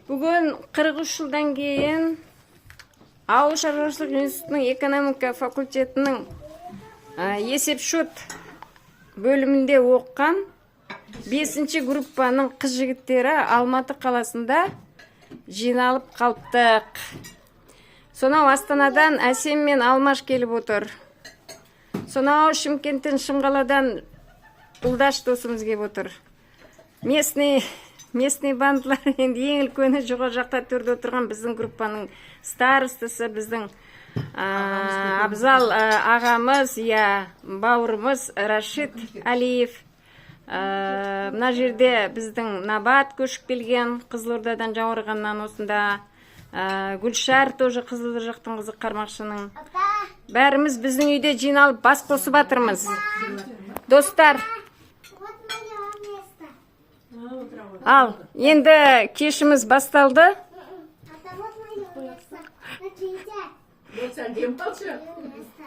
Бүгін 43 жылдан кейін ауыл шаруашылық институтының экономика факультетінің есепшот бөлімінде оқыған бесінші группаның қыз жігіттері Алматы қаласында жиналып қалыптық. Сонау Астанадан Әсем мен Алмаш келіп отыр. Сонау Шымкенттен, Шымқаладан Ұлдаш досымыз келіп отыр. Местный бандылар енді ең үлкені жоғары жақта, төрде отырған біздің группаның старостасы, біздің Абзал ағамыз, иә, бауырымыз Рашид Алиев. Мына жерде біздің Набат көшіп келген Қызылордадан, Жауырғаннан осында. Гүлшар тоже Қызылорда жақтың қызы, Қармақшының. Бәріміз біздің үйде жиналып, бас қосып жатырмыз, достар. Вот мое место. Ал енді кешіміз басталды. Это вот мое место. Смотрите. Сен демалшы. Мое место.